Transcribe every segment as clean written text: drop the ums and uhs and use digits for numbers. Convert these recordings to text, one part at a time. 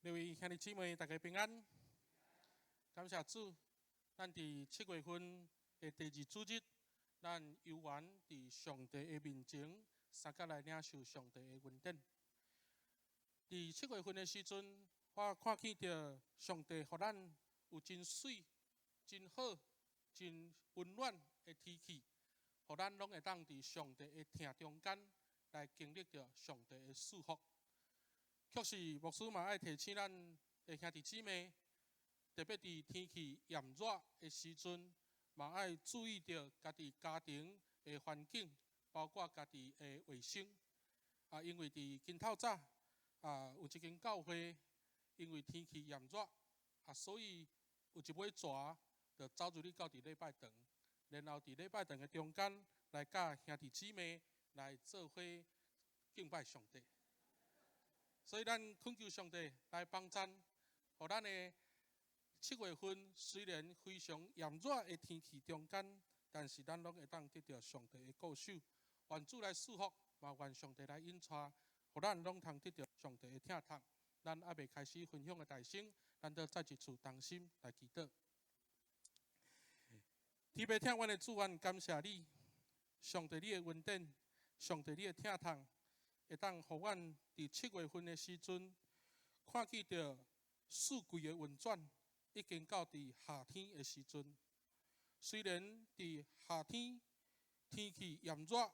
各位兄弟姊妹，大家平安。感謝主，咱佇7月份的第二主日，咱有緣佇上帝的面前，相佮來領受上帝的恩典。佇七月份的時陣，我看見著上帝予咱有真媠、真好、真溫暖的天氣，予咱攏會當佇上帝的疼中間來經歷著上帝的祝福。確實，牧師嘛愛提醒咱的兄弟姊妹，特別佇天氣炎熱的時陣，嘛愛注意著家己家庭的環境，包括家己的衛生。啊，因為佇今透早啊，有一間教會，因為天氣炎熱，啊，所以有一尾蛇就走入去到佇禮拜堂，然後佇禮拜堂的中間來佮兄弟姊妹來做伙敬拜上帝。所以咱懇求上帝來幫贊，予咱的七月份雖然非常炎熱的天氣中間，但是咱攏會當得著上帝的顧守，願主來賜福，嘛願上帝來引帶，予咱攏通得著上帝的疼痛。咱猶未開始分享的大聲，咱都再一次同心來祈禱。天父疼阮的主，阮感謝你，上帝你的恩典，上帝你的疼痛，會當予阮佇七月份的時陣，看見著四季的運轉，已經到佇夏天的時陣。雖然佇夏天天氣炎熱，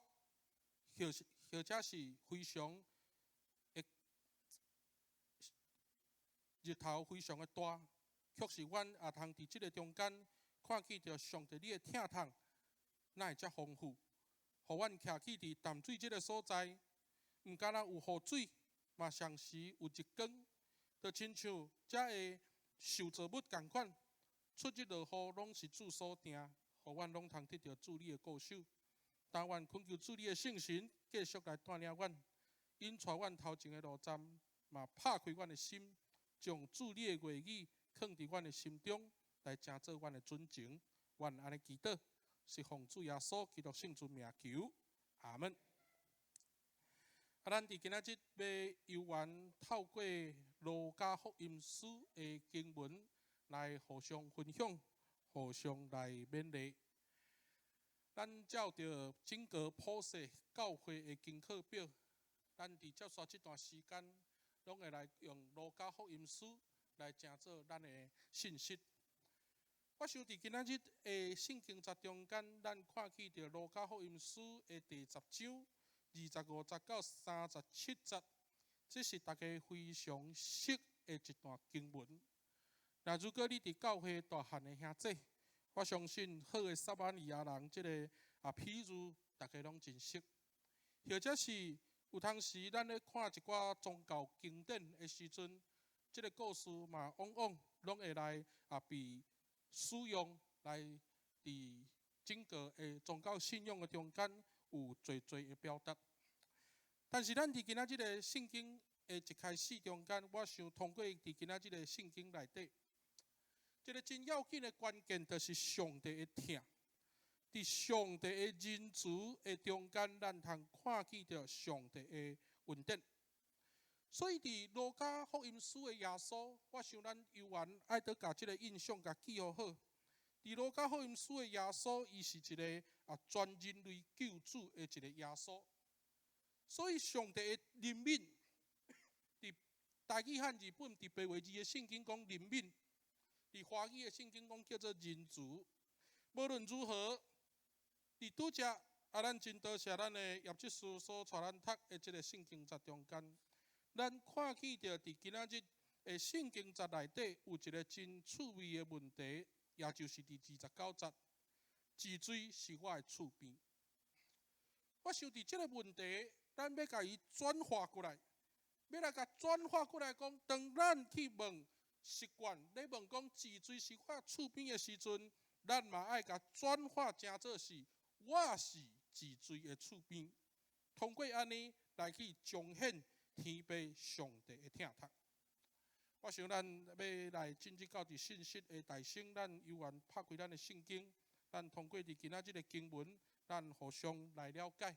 或者是非常的日頭非常的大，卻是阮也通佇這个中間看見著上帝你的疼痛，哪會遮豐富，予阮徛起佇淡水這个所在。毋敢若有雨水，嘛同時有日光，就親像遮的受造物仝款，出日落雨攏是主所定，予阮攏通得著主你的顧守。但願懇求主你的聖神繼續來帶領阮，引帶阮頭前的路站，嘛拍開阮的心，將主你的話語囥佇阮的心中，來成做阮的準繩。阮按呢祈禱，是奉主耶穌基督聖尊名求，阿門。啊，咱佇今仔日欲有緣透過路加福音書的經文來互相分享，互相來勉勵。咱照著整個普世教會的功課表，咱佇接續這段時間，攏會來用路加福音書來成做咱的信息。我想佇今仔日的聖經節中間，咱看見著路加福音書的第十章25節到37節，這是大家非常熟的一段經文。那如果你佇教會大漢的兄弟，我相信好的撒瑪利亞人這个譬喻，大家攏真熟。或者是有當時咱咧看一寡宗教經典的時陣，這个故事嘛，往往攏會來被使用來佇整個的宗教信仰的中間有濟濟的表達。但是咱佇今仔這个聖經的一開始中間，我想通過佇今仔這个聖經內底，一個真要緊的關鍵，就是上帝的疼。佇上帝的仁慈的中間，咱通看見著上帝的恩典。所以，佇路加福音書的耶穌，我想咱猶原愛閣共這个印象共記予好。佇路加福音書的耶穌，伊是一个全人類救主的一个耶穌。所以，上帝的憐憫，佇台語漢字本佇白話字的聖經講憐憫，佇華語的聖經講叫做仁慈。無論如何，佇拄才咱真多謝咱的葉執事所帶咱讀的這个聖經節中間，咱看見著佇今仔日的聖經節內底有一个真趣味的問題，也就是佇29節，治水是我的厝邊。我想佇這个問題，咱欲共伊轉化過來，欲來共轉化過來講，當咱去問習慣，咧問講治水是我厝邊的時陣，咱嘛愛共轉化成做是我是治水的厝邊，通過按呢來去彰顯天父上帝的疼痛。我想咱欲來進入到佇信息的大聲，咱猶原拍開咱的聖經，咱通過佇今仔這个經文，咱互相來了解。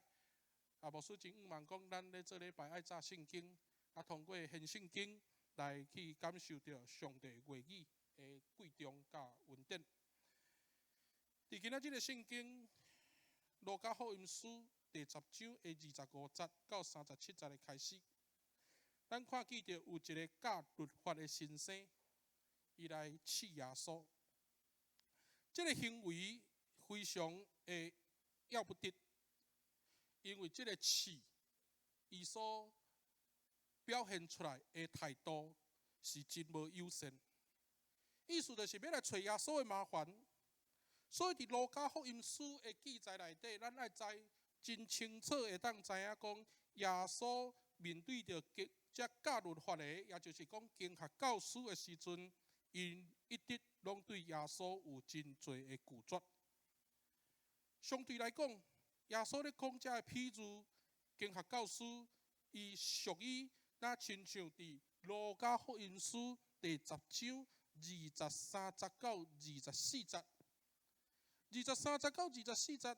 啊，牧師真向望講，咱咧做禮拜愛紮聖經，啊，通過現聖經，來去感受著上帝話語的貴重佮恩典。佇今仔這个聖經，路加福音書第十章的25節到37節的開始，咱看見著有一个教律法的先生，伊來試耶穌。這个行為非常的要不得，因為這个試，伊所表現出來的態度是真無友善，意思就是欲來揣耶穌的麻煩。所以佇路加福音書的記載內底，咱愛知真清楚會當知影講，耶穌面對著這教律法的，也就是講經學教師的時陣，𪜶一直攏對耶穌有真濟的拒絕。相對來講，耶穌咧講這个譬喻，經學教師伊屬於若親像佇路加福音書第十章23節到24節。23節到24節，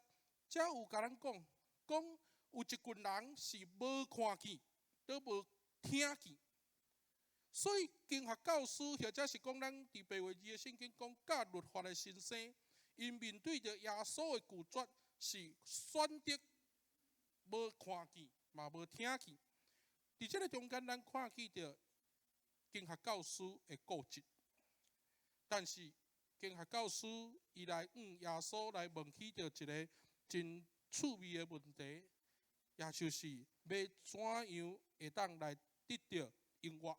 遮有共咱講，講有一群人是無看見，閣無聽見。所以經學教師或者是講咱佇白話字的聖經講教律法的先生，𪜶面對著耶穌的拒絕，是選擇無看見，嘛無聽見。佇這个中間，咱看見著經學教師的固執，但是經學教師伊來向耶穌來問起著一个真趣味的問題，也就是欲怎樣會當來得著永活。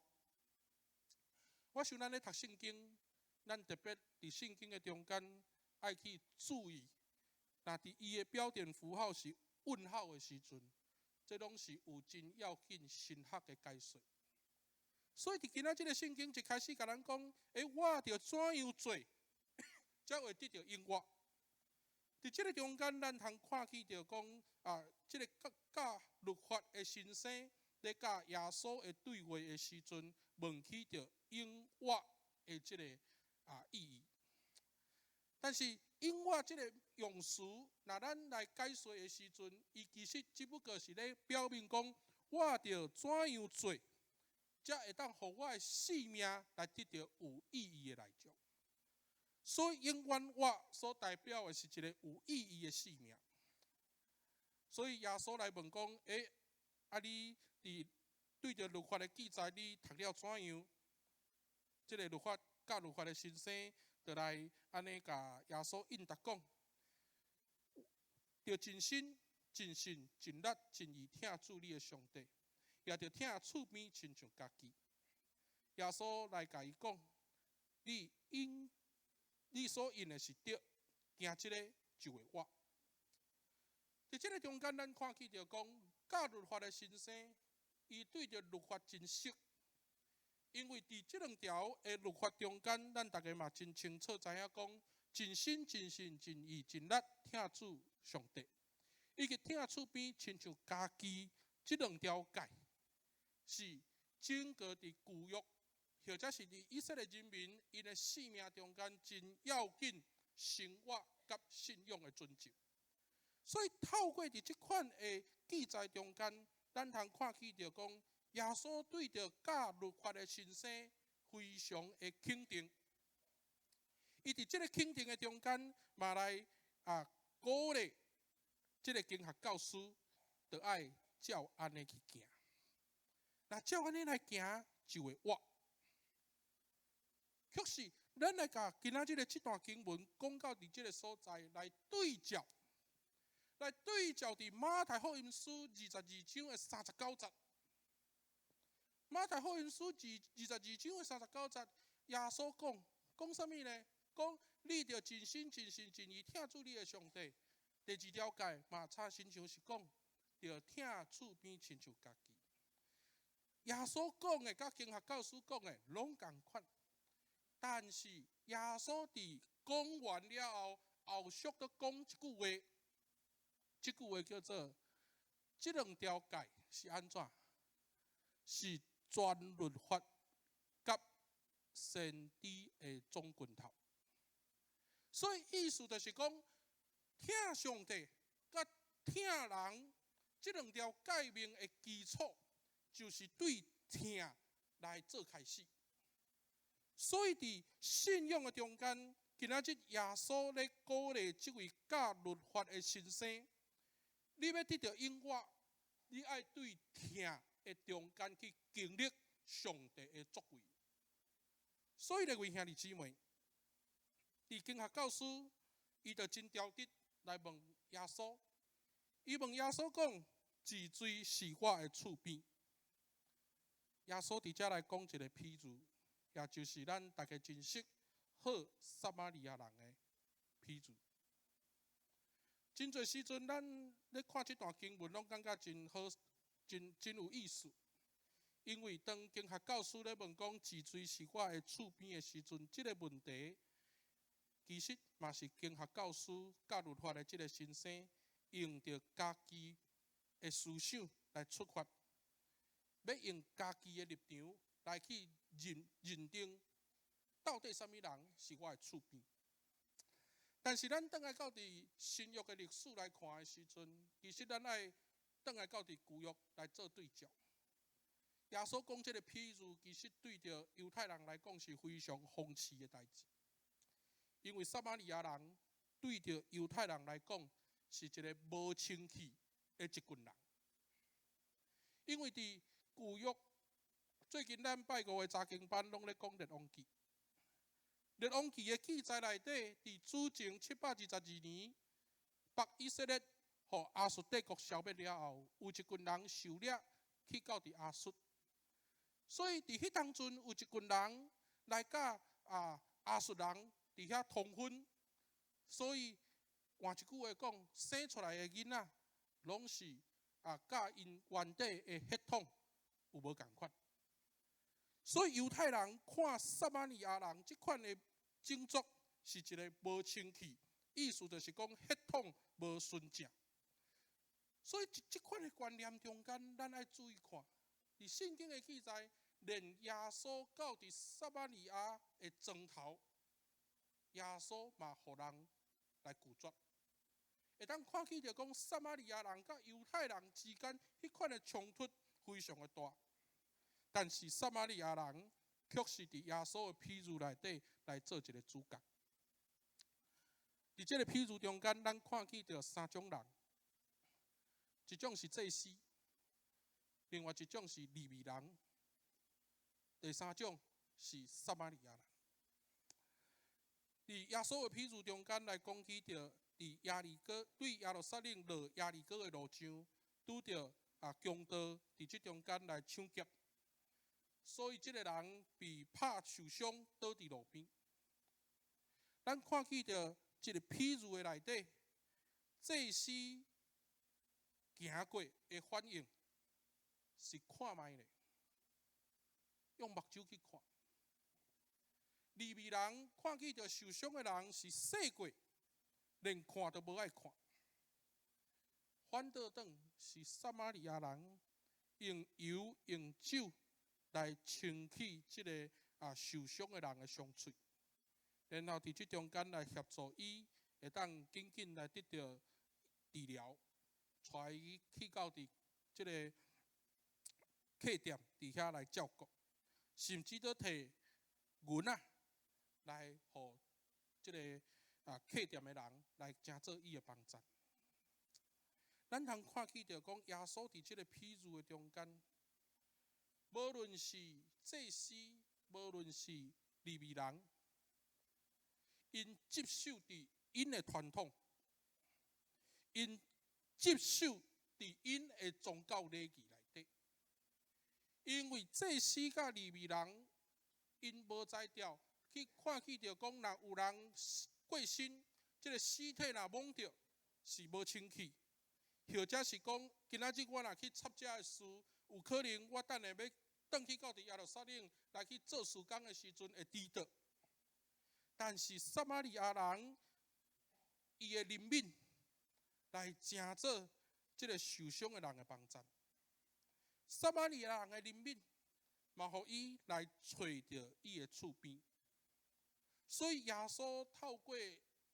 我想咱咧讀聖經，咱特別佇聖經的中間愛去注意，若佇伊的標點符號是問號的時陣，這攏是有真要緊神學的解說。所以佇今仔這个聖經一開始共咱講，欸，我著怎樣做，才會得著永活？佇這个中間，咱通看見著講啊，這个教教律法的先生咧佮耶穌的對話的時陣，問起著永活的這个意義。但是永活這个用詞，若咱來解說的時陣，伊其實只不過是咧表明講，我著怎樣做，才會當予我的性命來得著有意義的內容。所以永遠活所代表的是一个有意義的生命。所以耶穌來問講：欸，啊你佇對著律法的記載，你讀了怎樣？這个律法教律法的先生，就來按呢共耶穌應答講：著盡心、盡性、盡力、盡意疼主你的上帝，也著疼厝邊親像家己。耶穌來共伊講：你應你所應的是對，行這个就會活。佇這个中間，咱看見著講，教律法的先生，伊對著律法真熟，因為佇這兩條的律法中間，咱逐家嘛真清楚知影講，盡心、盡性、盡意、盡力疼主上帝，以及疼厝邊親像家己，這兩條誡是整個佇舊約，或者是佇以色列人民𪜶的生命中間真要緊生活佮信仰的準則。所以透過佇這款的記載中間，咱通看見著講，耶穌對著教律法的先生非常的肯定。伊佇這个肯定的中間，嘛來鼓勵這个經學教師，著愛照按呢去行。若照按呢來行，就會活。卻是，咱來共今仔這个這段經文講到佇這个所在來對照，來對照佇馬太福音書二十二章的三十九節。馬太福音書二十二章的三十九節，耶穌講講啥物呢？講你著盡心、盡性、盡意疼主你的上帝。第二條誡嘛，親像是講，著疼厝邊親像家己。耶穌講的，佮經學教師講的攏仝款，但是耶穌佇講完了後，後續閣講一句話，這句話叫做：這兩條誡是按怎？是全律法佮先知的總拳頭。所以意思就是講，疼上帝佮疼人，這兩條誡命的基礎，就是對疼來做開始。所以佇信仰的中間，今仔日耶穌咧鼓勵這位教律法的先生，你欲得著永活，你愛對疼的中間去經歷上帝的作為。所以咧，位兄弟姊妹，佇經學教師，伊就真挑直來問耶穌，伊問耶穌講：是誰是我的厝邊？耶穌佇遮來講一个譬喻，也就是咱大家真熟好撒瑪利亞人的譬喻。真濟時陣，咱咧看這段經文，攏感覺真好，真真有意思。因為當經學教師咧問講是誰是我的厝邊的時陣，這个問題其實嘛是經學教師教律法的這个先生用著家己的思想來出發，欲用家己的立場來去認定到底啥物人是我的厝邊。但是咱轉來到佇新約的歷史來看的時陣，其實咱愛轉來到佇舊約來做對照。耶穌講這个譬喻，其實對著猶太人來講是非常諷刺的代誌，因為撒瑪利亞人對著猶太人來講是一个無清氣的一群人。因為佇舊約，最近咱拜五的查經班攏咧講列王記。列王記的記載內底，佇主前722年，北以色列予亞述帝國消滅了後，有一群人受掠去到佇亞述，所以佇彼當陣有一群人來佮亞述人佇遐通婚，所以換一句話講，生出來的囡仔攏是佮𪜶原底的血統有無仝款。所以猶太人看撒瑪利亞人這款的種族是一个無清氣，意思就是講血統無純正。所以這這款的觀念中間，咱愛注意看，佇聖經的記載，連耶穌到佇撒瑪利亞的莊頭，耶穌嘛予人來拒絕。會當看見著講撒瑪利亞人佮猶太人之間彼款的衝突非常的大。但是撒瑪利亞人卻是佇耶穌的譬喻內底來做一个主角。佇這个譬喻中間，咱看見著三種人，一種是祭司，另外一種是利未人，第三種是撒瑪利亞人。佇耶穌的譬喻中間來講起著，佇耶利哥對耶路撒冷落耶利哥的路上，拄著強盜佇這中間來搶劫。所以，這个人被拍受傷，倒佇路邊。咱看見著這个譬喻的內底，祭司行過的反應是看覓咧，用目睭去看。利未人看見著受傷的人是踅過，連看都無愛看。反倒轉是撒瑪利亞人用油用酒來清去這个受傷的人的傷喙，然後佇這中間來協助伊，會當緊緊來得著治療，帶伊去到佇這个客店佇遐來照顧，甚至都提銀仔來予這个客店的人來成做伊的幫贊。咱通看見著講，耶穌佇這个譬喻的中間，無論是祭司，無論是利未人，𪜶執守佇𪜶的傳統，𪜶執守佇𪜶的宗教禮儀內底。因為祭司佮利未人，𪜶無才調去看見著講，若有人過身，這个屍體若摸著是無清氣，或者是講，今仔日我若去插這个事，有可能我等下欲轉去到佇耶路撒冷來去做事工的時陣會遲到。但是撒瑪利亞人伊的憐憫來成做這个受傷的人的幫贊。撒瑪利亞人的憐憫嘛，予伊來揣著伊的厝邊。所以耶穌透過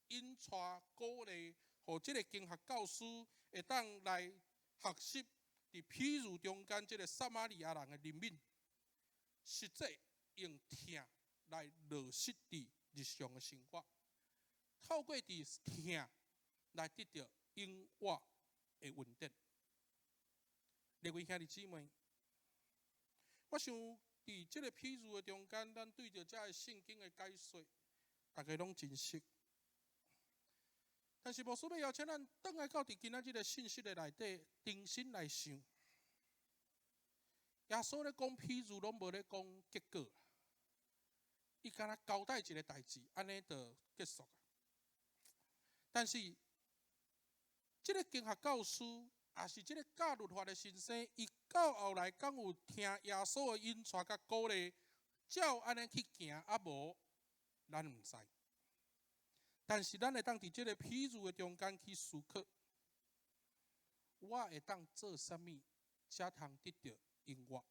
引帶鼓勵，予這个經學教師會當來學習佇譬喻中間這个撒瑪利亞人的憐憫。實際用疼來落實佇日常的生活，透過佇疼來得著永活的恩典。各位兄弟姊妹，我想佇這个譬喻的中間，咱對著這个聖經的解說，大家攏真熟。但是牧師欲邀請咱轉來到佇今仔這个信息的內底，重新來想。耶穌咧講譬喻，攏無咧講結果，伊敢若交代一个代誌，按呢就結束啊。但是，這个經學教師，抑是這个教律法的先生，伊到後來敢有聽耶穌的引帶佮鼓勵，照按呢去行，抑無，咱毋知。但是咱會當佇這个譬喻的中間去思考，我會當做啥物，才通得著永活？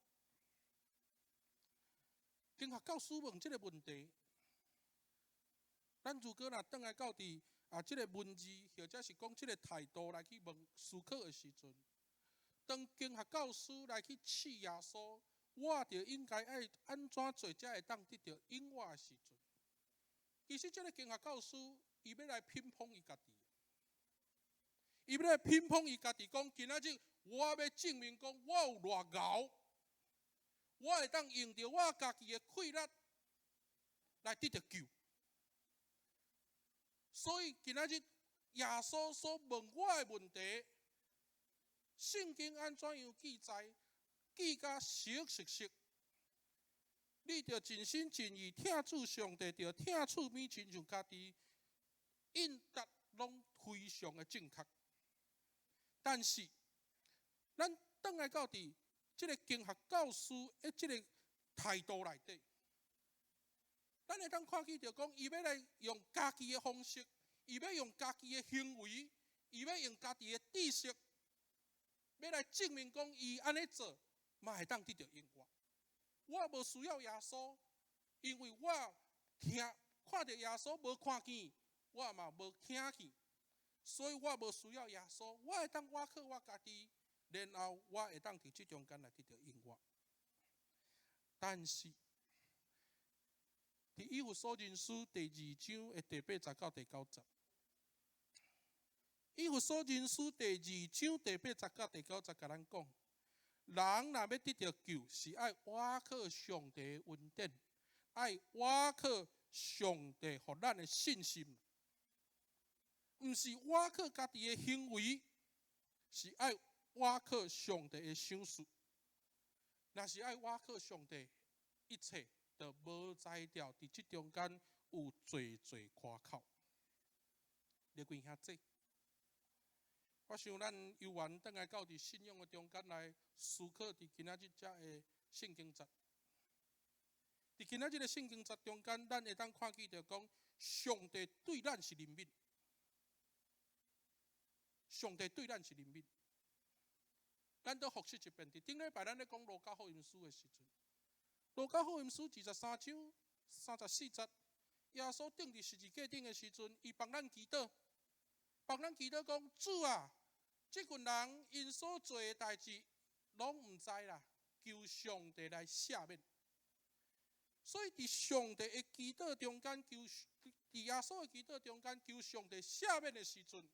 經學教師問這个問題，咱如果若轉來到佇這个文字，或者是講這个態度來去問思考的時陣，當經學教師來去試耶穌，我著應該愛按怎做，才會當得著永活的時陣？其實，這个經學教師，伊欲來評判伊家己，伊欲來評判伊家己，講今仔日我欲證明講我有偌𠢕，我會當用著我家己的氣力來得著救。所以今仔日耶穌所問我的問題，聖經按怎樣記載？記甲實實實。你著盡心盡意疼主上帝，著疼厝邊親像家己，應答攏非常的正確。但是，咱轉來到佇這个經學教師的這个態度內底，咱會當看見著講，伊欲來用家己的方式，伊欲用家己的行為，伊欲用家己的知識，欲來證明講，伊按呢做，嘛會當得著永活。我無需要耶穌，因為我聽看著耶穌無看見，我嘛無聽見，所以我無需要耶穌。我會當倚靠我家己，然後我會當佇這中間來得著永活。但是，佇以弗所人書第二章的第八節到第九節，以弗所人書第二章第八節到第九節，共咱講，人若欲得著救，是愛倚靠上帝的恩典，愛倚靠上帝予咱的信心，毋是倚靠家己的行為，是愛倚靠上帝的賞賜。若是愛倚靠上帝，一切就無才調，佇這中間有濟濟誇口。你幾兄弟？我想咱猶原轉來到佇信仰的中間來思考，佇今仔日遮的聖經節。佇今仔日的聖經節中間，咱會當看見著講，上帝對咱是憐憫，上帝對咱是憐憫。咱閣複習一遍，佇頂禮拜咱咧講路加福音書的時陣，路加福音書23章34節，耶穌釘佇十字架頂的時陣，伊幫咱祈禱，幫咱祈禱講：主啊，這群人𪜶所做的代誌，攏毋知啦，求上帝來赦免。所以佇上帝的祈禱中間，求佇耶穌的祈禱中間，求上帝赦免的時陣，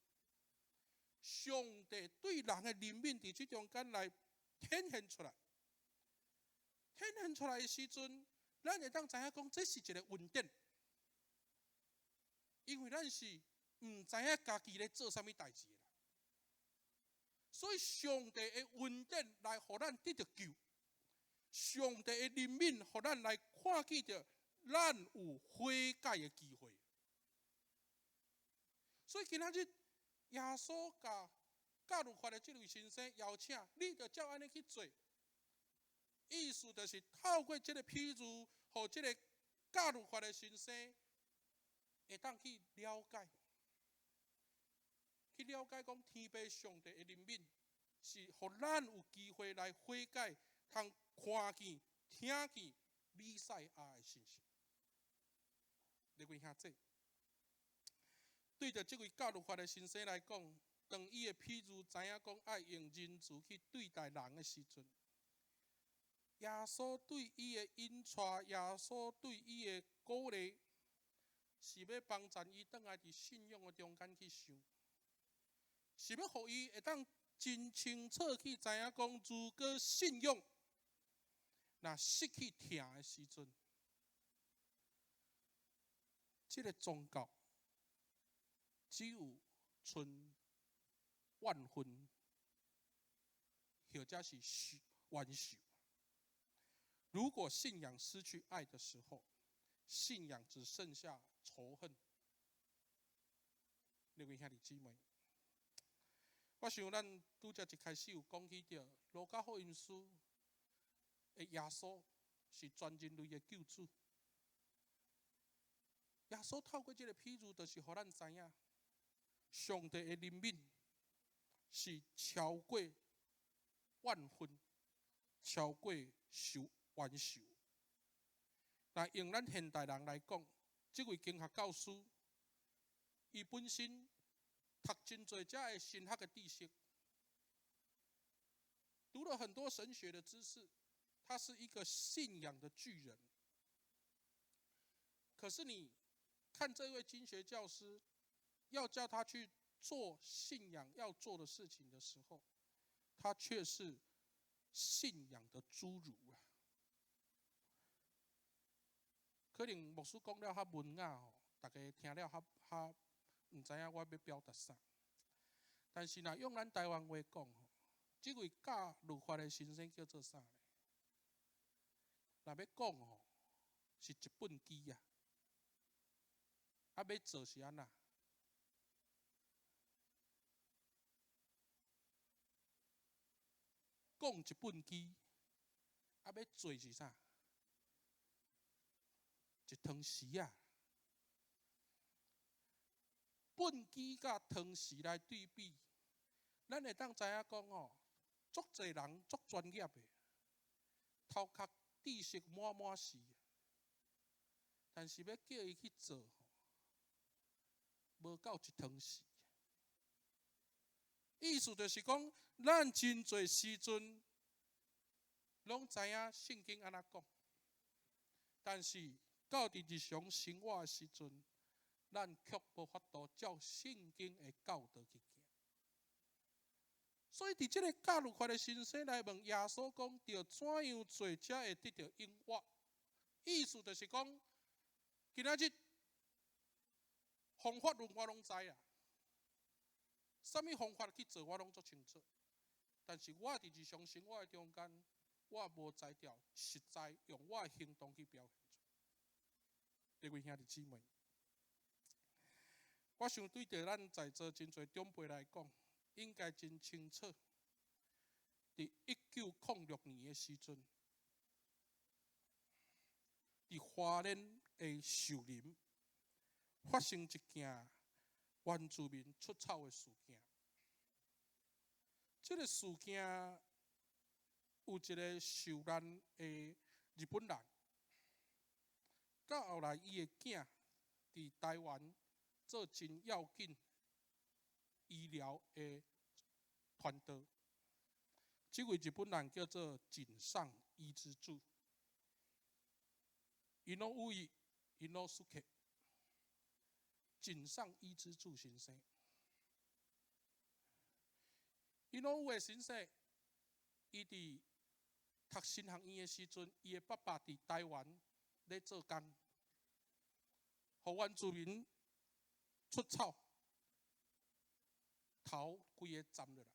上帝對人的憐憫佇這中間來顯現出來。顯現出來的時陣，咱會當知影講，這是一个恩典，因為咱是毋知影家己咧做啥物代誌啦。所以上帝的恩典來予咱得著救，上帝的憐憫予咱來看見著咱有悔改的機會。所以今仔日耶穌共教律法的這位先生邀請，你著照按呢去做。意思就是透過這个譬喻，予這个教律法的先生會當去了解，去了解講天父上帝的憐憫，是予咱有機會來悔改，通看見、聽見彌賽亞的信息。你位兄弟，對著這位教律法的先生來講，當伊的譬喻知影講愛用仁慈去對待人的時陣，耶穌對伊的引帶，耶穌對伊的鼓勵，是欲幫贊伊轉來佇信仰的中間去想，是欲予伊會當真清楚去知影講，如果信仰若失去疼的時陣，這个宗教只有賰怨恨，或者是冤仇。如果信仰失去愛的時候，信仰只剩下仇恨。各位兄弟姊妹，我想咱拄才一開始有講起著，路加福音書的耶穌是全人類的救主。耶穌透過這个譬喻，就是予咱知影，上帝的憐憫是超過怨恨，超過仇冤仇。那用咱現代人來講，這位經學教師，伊本身讀真濟遮的神學的知識，讀了很多神學的知識，他是一個信仰的巨人。可是你看這位經學教師，要叫他去做信仰要做的事情的時候，他卻是信仰的侏儒啊！可能牧師講了較文雅吼，大家聽了較較毋知影我欲表達啥。但是若用咱台灣話講吼，這位教律法的先生叫做啥呢？若欲講吼，是一本機啊！啊，欲做是按怎？講一本機，啊，欲做是啥？一湯匙啊！畚箕佮湯匙來對比，咱會當知影講吼，足濟人足專業的，頭殼知識滿滿是，但是欲叫伊去做，無夠一湯匙。意思就是講，咱真濟時陣攏知影聖經按怎講，但是到佇日常生活的時陣，咱卻無法度照聖經的教導去行。所以，佇這个教律法的先生來問耶穌講，著怎樣做才會得著永活？意思就是講，今仔日方法論我攏知啊，啥物方法去做我攏足清楚。但是我佇日常生活的中間，我無才調，實在用我的行動去表現出來。各位兄弟姊妹，我想對著咱在座真濟長輩來講，應該真清楚。佇1906年的時陣，佇花蓮的樹林發生一件原住民出草的事件。這个事件有一个受難的日本人，到後來伊的囝佇台灣做真要緊醫療的傳道。這位日本人叫做井上伊之助，伊諾烏伊諾蘇克，井上伊之助先生。伊諾烏的先生，伊佇讀神學院的時陣，伊的爸爸佇台灣咧做工，予原住民出草，頭規个斬落來。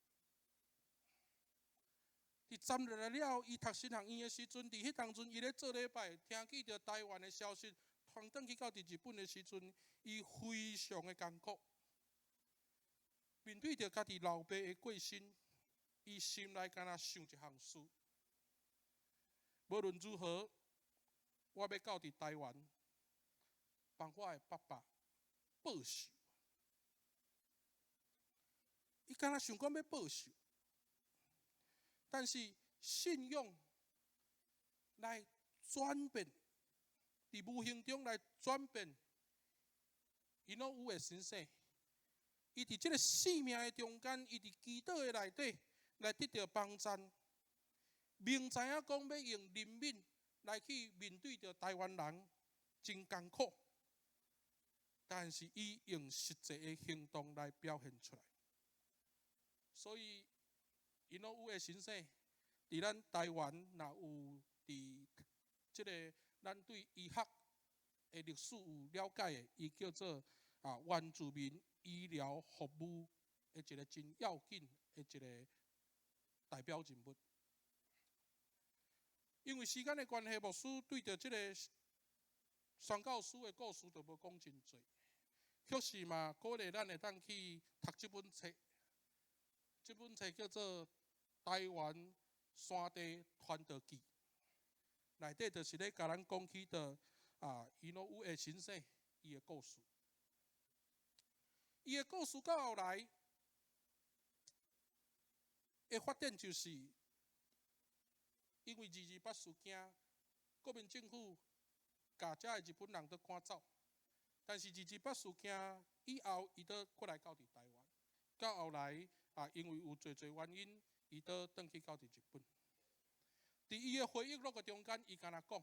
佇斬落來了後，伊讀神學院的時陣，佇彼當陣，伊咧做禮拜，聽見著台灣的消息，傳轉去到佇日本的時陣，伊非常的艱苦。面對著家己老爸的過身，伊心內敢若想一項事。無論如何，我欲到佇台灣，幫我的爸爸報仇。伊敢若想講欲報仇，但是信仰來轉變，佇無形中來轉變，伊攏有的先生。伊佇這个生命的中間，伊佇祈禱的內底來得著幫贊。明知影講欲用憐憫來去面對著臺灣人，真艱苦，但是伊用實際的行動來表現出來。所以，伊諾烏的先生，佇咱臺灣若有佇這个咱對醫學的歷史有了解的，伊叫做原住民醫療服務的一个真要緊的一个代表人物。因為時間的關係，牧師對著這个宣教師的故事就無講真濟。確實嘛，鼓勵咱會當去讀這本冊，這本冊叫做《臺灣山地傳道記》，內底就是咧共咱講起著伊諾烏的先生伊的故事。伊的故事到後來的發展就是，因為二二八事件，國民政府共遮的日本人都趕走，但是二二八事件以後，伊閣過來到佇臺灣，到後來因為有濟濟原因，伊閣轉去到佇日本。佇伊的回憶錄的中間，伊敢若講，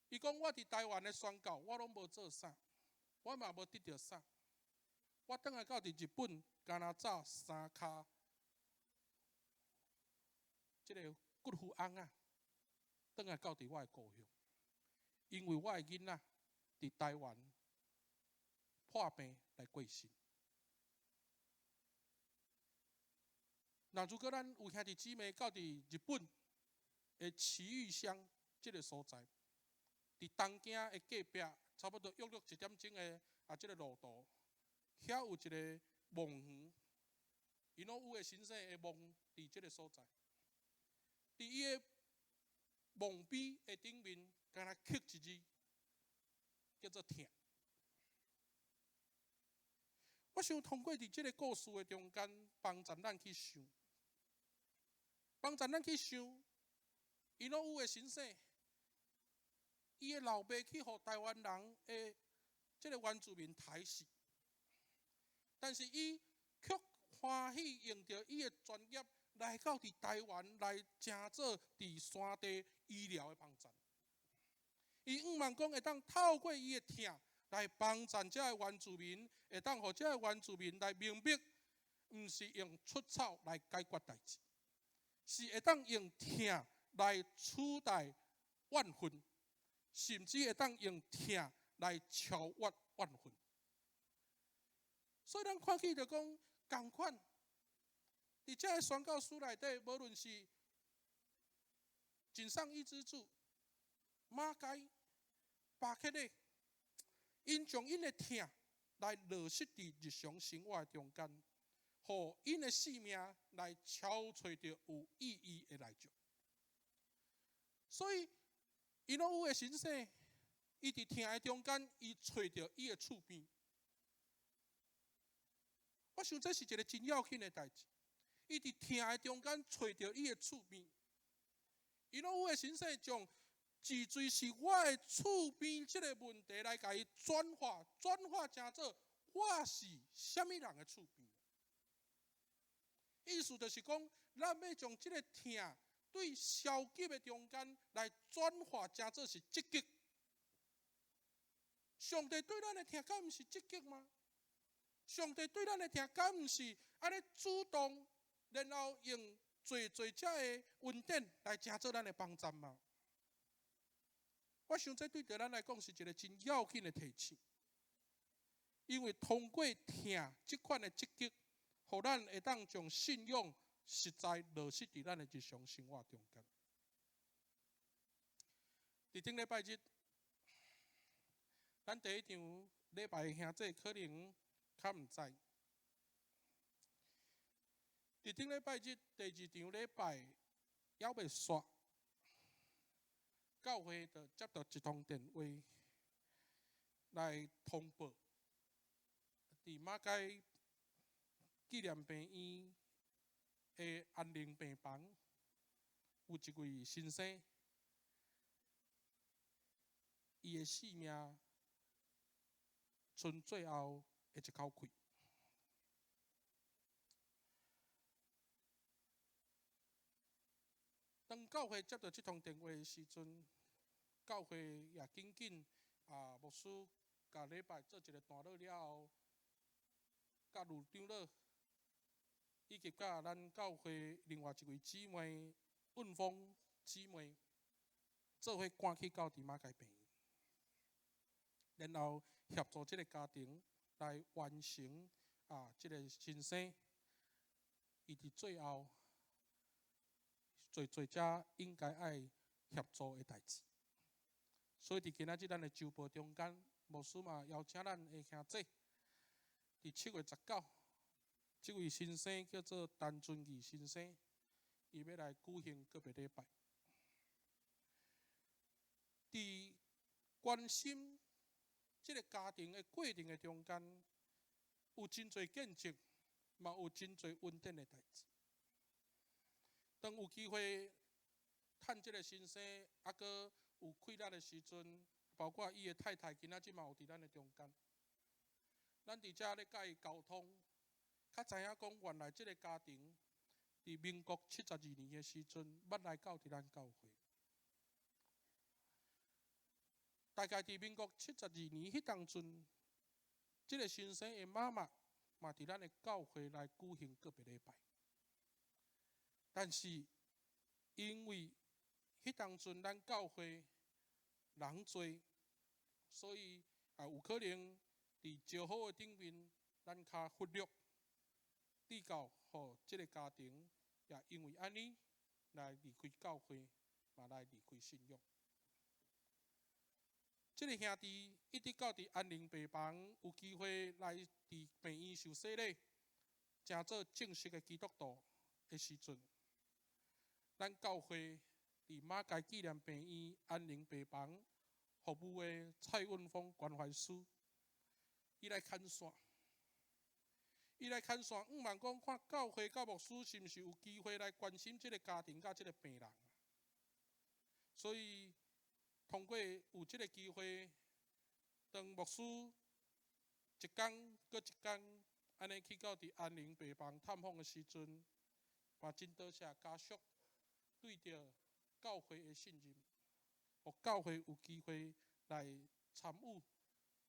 伊講我佇臺灣的宣教，我攏無做啥，我嘛無得著啥。我轉來到佇日本，敢若紮三跤，這个骨灰甕仔，轉來到佇我的故鄉，因為我的囡仔佇臺灣破病來過身。若如果咱有兄弟姊妹到佇日本的埼玉鄉這个所在，佇東京的隔壁，差不多約略一點鐘的這个路途，遐有一个墓園，伊諾烏的先生的墓佇這个所在，佇伊的墓碑的頂面，敢若刻一字，叫做疼。我想通過佇這个故事的中間，幫助咱去想，幫助咱去想，伊諾烏的先生，伊的老爸去予臺灣人的這个原住民刣死，但是伊卻歡喜用著伊的專業來到佇臺灣來成做佇山地醫療的幫贊。伊向望講會當透過伊的疼來幫贊遮个原住民，會當予遮个原住民來明白，毋是用出草來解決代誌，是會當用疼來取代怨恨，甚至會當用疼來超越怨恨。所以咱看起就講仝款，佇遮个宣教書內底，無論是井上一之助、馬偕、巴克禮，𪜶將𪜶的疼來落實佇日常生活的中間，予𪜶的性命來敲揣著有意義的內容。所以，伊諾烏的先生，伊佇疼的中間，伊揣著伊的厝邊。我想這是一个真要緊的代誌。伊佇疼的中間揣著伊的厝邊。伊諾烏的先生將脊椎是我的厝邊這个問題來共伊轉化，轉化成做我是啥物人的厝邊。意思就是講，咱欲將這个疼對消極的中間來轉化成做是積極。上帝對咱的疼，敢毋是積極嗎？上帝對咱的疼，敢毋是按呢主動，然後用濟濟遮的恩典來成做咱的幫贊嗎？我想這對著咱來講是一个真要緊的提醒，因為通過疼這款的積極，予咱會當將信仰實在落實佇咱的日常生活中間。佇頂禮拜日，咱第一場禮拜的兄弟可能較毋知。佇頂禮拜日第二場禮拜猶未煞，教會就接到一通電話來通報，佇馬偕紀念病院的安寧病房，有一位先生，伊的性命賰最後的一口氣。當教會接到這通電話的時陣，教會也緊緊啊，牧師共禮拜做一個段落了後，佮呂長老以及佮咱教會另外一位姊妹韻芳姊妹，做伙趕去到佇馬偕病院，然後協助這個家庭來完成啊，這個先生，伊佇最後做做遮應該愛協助的代誌。所以佇今仔日咱的週報中間，牧師嘛邀請咱的兄弟，佇7月19，這位先生叫做陳尊義先生，伊欲來舉行告別禮拜。佇關心這个家庭的過程的中間，有真濟見證，嘛有真濟恩典的代誌。當有機會探這个先生，猶閣有氣力的時陣，包括伊的太太，今仔日嘛有佇咱的中間。咱佇遮咧佮伊溝通，較知影講原來這个家庭佇民國72年的時陣，捌來到佇咱教會。大概佇民國七十二年彼當陣，這个先生的媽媽嘛佇咱的教會來舉行告別禮拜。但是因為彼當陣咱教會人濟，所以啊有可能佇招呼的頂面，咱較忽略，直到予這个家庭也因為按呢來離開教會，嘛來離開信仰。這个兄弟一直到佇安寧病房有機會來佇病院受洗禮，成做正式的基督徒的時陣，咱教會佇馬偕紀念病院安寧病房服務的蔡運峰關懷師，伊來牽線，伊來牽線，向望講看教會佮牧師是毋是有機會來關心這个家庭佮這个病人。所以通過有這个機會，當牧師一工閣一工按呢去到佇安寧病房探訪的時陣，嘛真多謝家屬對著教會的信任，予教會有機會來參與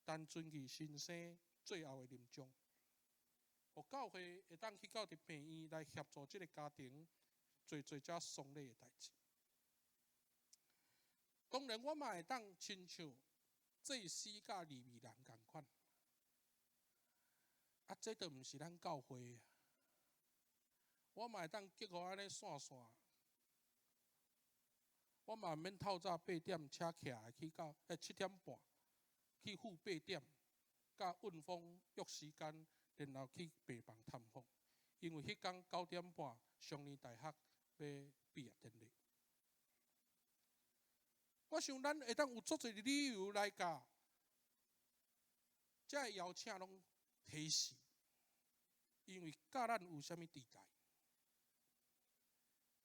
陳尊義先生最後的臨終，予教會會當去到佇病院來協助這个家庭做做遮喪禮的代誌。當然，我嘛會當親像祭司佮利未人仝款，啊，這都毋是咱教會啊。我嘛會當激予按呢散散，我嘛毋免透早八點車起來去到，7點半去赴八點，佮運峰約時間，然後去病房探訪，因為彼工9點半雙年大學欲畢業典禮。我想咱會當有足濟理由來共這个邀請攏提示，因為佮咱有啥物佇代。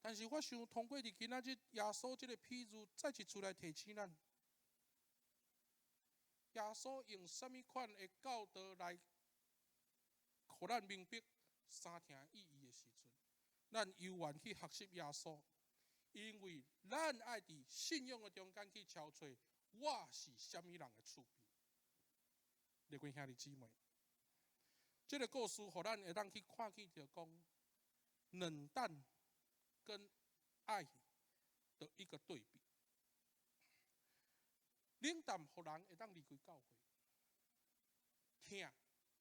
但是我想通過佇今仔日耶穌這个譬喻，再一次來提醒咱，耶穌用啥物款的教導來，予咱明白三聽意義的時陣，咱猶願去學習耶穌。因為咱愛佇信仰的中間去敲揣，我是啥物人的厝邊。列位兄弟姊妹，這个故事予咱會當去看見著講，冷淡跟愛的一個對比。冷淡予人會當離開教會，疼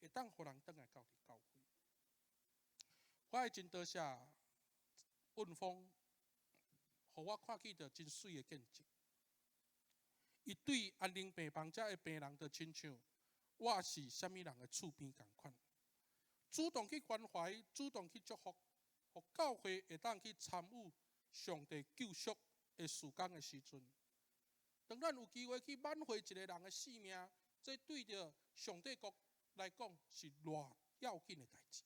會當予人轉來到佇教會。我愛真多謝運峰，予我看見著真媠的見證。伊對安寧病房遮的病人，就親像我是啥物人的厝邊仝款，主動去關懷，主動去祝福，予教會會當去參與上帝救贖的事工的時陣，當咱有機會去挽回一個人的性命，這對著上帝國來講是偌要緊的代誌。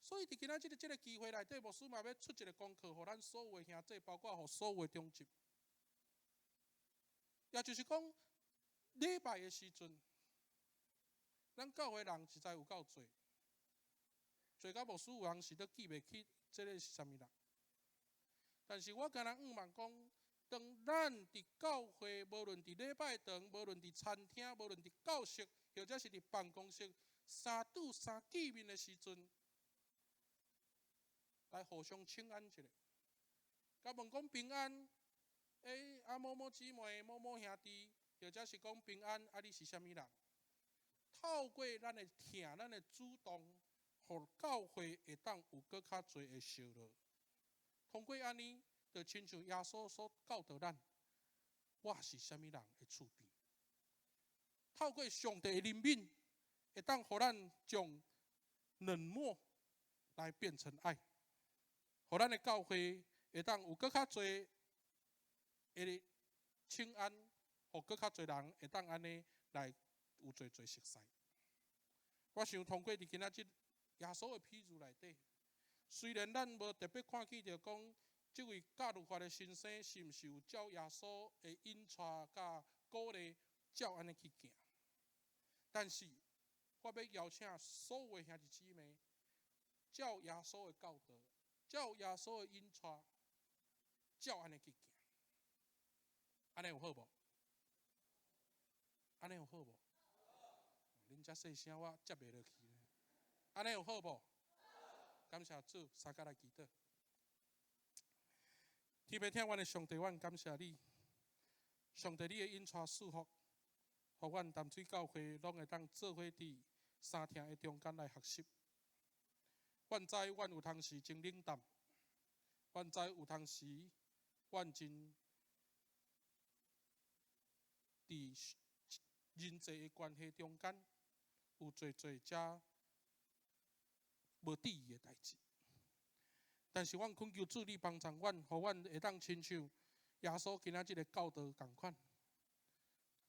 所以佇今仔這个這个機會內底，牧師嘛欲出一个功課，予咱所有的兄弟，包括予所有的長執。也就是講，禮拜的時陣，咱教會人實在有夠濟，濟到牧師有人時都記袂起這个是啥物人。但是我敢若向望講，當咱佇教會，無論佇禮拜堂，無論佇餐廳，無論佇教室，或者是佇辦公室，三拄三見面的時陣，來互相請安一下，共問講平安，欸，啊某某姊妹、某某兄弟，或者是講平安，啊你是啥物人？透過咱的疼、咱的主動，予教會會當有閣較濟的相樂。通過按呢，就親像耶穌所教導咱，我是啥物人的厝邊。透過上帝的憐憫，會當予咱將冷漠來變成愛，予咱的教會會當有閣較濟的請安，予閣較濟人會當按呢來有濟濟熟似。我想通過佇今仔日耶穌的譬喻內底，雖然咱無特別看見著講，這位教律法的先生是毋是有照耶穌的引帶佮鼓勵，照按呢去行？但是，我欲邀請所有的兄弟姊妹，照耶穌的教導，照耶穌的引帶，照按呢去行。按呢有好無？按呢有好無？恁遮細聲，我接袂落去。按呢有好無？感謝主，三佮來祈禱。天父疼阮的上帝，阮感謝你。上帝，你的引帶賜福，予阮淡水教會攏會當做伙佇三疼的中間來學習。阮知阮有當時真冷淡，阮知有當時阮真佇人際的關係中間有濟濟遮無注意的代誌。但是阮懇求主你幫助阮，予阮會當親像耶穌今仔這个教導仝款，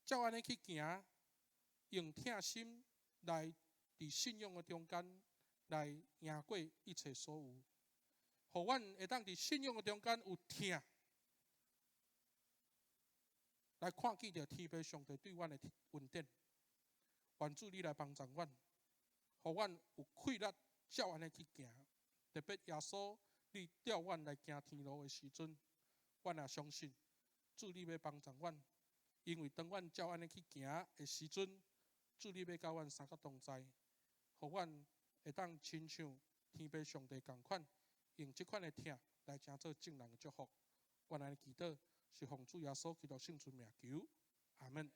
照按呢去行，用疼心來佇信仰的中間來贏過一切所有，予阮會當佇信仰的中間有疼，來看見著天父上帝對阮的恩典。願主你來幫助阮，予阮有氣力照按呢去行。特別耶穌，你帶阮來行天路的時陣，阮也相信主你欲幫助阮，因為當阮照按呢去行的時陣，主你欲佮阮三角同在，予阮會當親像天父上帝仝款，用這款的疼來成做眾人的祝福。阮按呢祈禱，是奉主耶穌基督聖尊名求，阿門。